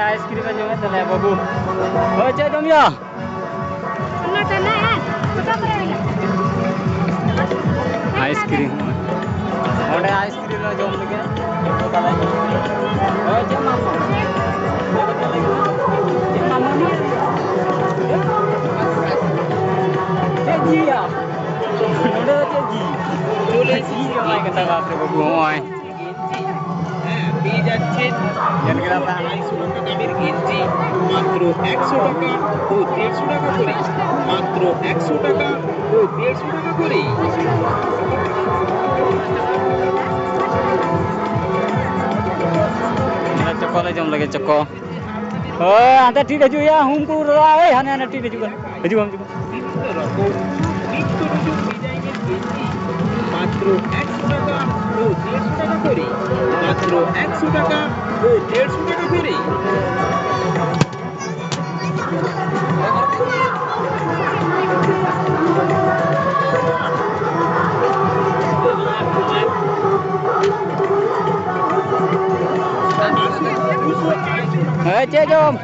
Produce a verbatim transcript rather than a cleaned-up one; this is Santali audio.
ᱟᱭᱤᱥᱠᱨᱤᱢ ᱮ ᱡᱚᱢᱮᱫ ᱛᱟᱞᱮᱭᱟ ᱵᱟᱹᱵᱩ᱾ ᱦᱳᱭ, ᱪᱮᱫ ᱡᱚᱢ ᱭᱟ? ᱚᱱᱟ ᱴᱟᱱᱟ ᱦᱮᱸ, ᱯᱷᱳᱴᱳ ᱠᱚᱨᱮ ᱢᱮᱱᱟᱜᱼᱟ᱾ ᱟᱭᱤᱥᱠᱨᱤᱢ᱾ ᱚᱸᱰᱮ ᱟᱭᱤᱥᱠᱨᱤᱢ ᱞᱮ ᱡᱚᱢ ᱞᱟᱹᱜᱤᱫ᱾ ᱦᱳᱭ, ᱪᱮᱫ ᱮᱢ ᱦᱟᱛᱟᱣᱟ? ᱪᱮᱫ ᱮᱢ ᱦᱟᱛᱟᱣᱟ? ᱪᱮᱫ ᱡᱤᱭᱟ? ᱱᱚᱰᱮ ᱫᱚ ᱪᱮᱫ ᱡᱤ? ᱪᱚᱞᱞᱤᱥ ᱡᱤ ᱡᱚᱢᱟᱭ ᱠᱟᱱᱟ, ᱵᱟᱯ ᱨᱮ ᱵᱟᱹᱵᱩ, ᱦᱚᱸᱜᱼᱚᱭ᱾ ᱦᱮᱸ, ᱯᱮᱭᱟ ᱦᱟᱡᱟᱨ ᱪᱷᱮ ᱧᱮᱞ ᱠᱮᱫᱟ ᱯᱮ? ᱟᱲᱟᱭᱥᱚ ᱴᱟᱠᱟ ᱫᱟᱢᱮᱨ ᱜᱮᱧᱡᱤ, ᱢᱟᱛᱨᱚ ᱮᱠᱥᱚ ᱴᱟᱠᱟ ᱳ ᱰᱮᱲᱥᱚ ᱴᱟᱠᱟ ᱠᱚᱨᱮ, ᱢᱟᱛᱨᱚ ᱮᱠᱥᱚ ᱴᱟᱠᱟ ᱳ ᱰᱮᱲᱥᱚ ᱴᱟᱠᱟ ᱠᱚᱨᱮ᱾ ᱪᱚᱠᱚ ᱞᱮ ᱡᱚᱢ ᱞᱮᱜᱮ, ᱪᱚᱠᱚ᱾ ᱦᱳᱭ, ᱦᱟᱱᱛᱮ ᱴᱤᱴ ᱦᱤᱡᱩᱜ ᱭᱟ, ᱦᱩᱢ ᱠᱚ ᱨᱚᱲᱟ, ᱳᱭ ᱦᱟᱱᱮ ᱦᱟᱱᱮ ᱴᱤᱴ ᱦᱤᱡᱩᱜ ᱠᱟᱱᱟ᱾ ᱦᱤᱡᱩᱜ ᱟᱢ, ᱦᱤᱡᱩᱜ ᱟᱢ᱾ ᱱᱤᱛᱚᱜ ᱨᱚᱠᱚᱢ ᱱᱤᱛ ᱫᱚ ᱦᱤᱡᱩᱜ ᱰᱤᱡᱟᱭᱤᱱ ᱜᱮᱧᱡᱤ᱾ ᱢᱟᱛᱨᱚ ᱮᱠᱥᱚ ᱴᱟᱠᱟ ᱳ ᱰᱮᱲᱥᱚ ᱴᱟᱠᱟ ᱠᱚᱨᱮ᱾ ᱢᱟᱛᱨᱚ ᱮᱠᱥᱚ ᱴᱟᱠᱟ ᱳ ᱰᱮᱲᱥᱚ ᱴᱟᱠᱟ ᱠᱚᱨᱮ᱾ ᱦᱮᱸ, ᱪᱮᱫ ᱡᱚᱢ?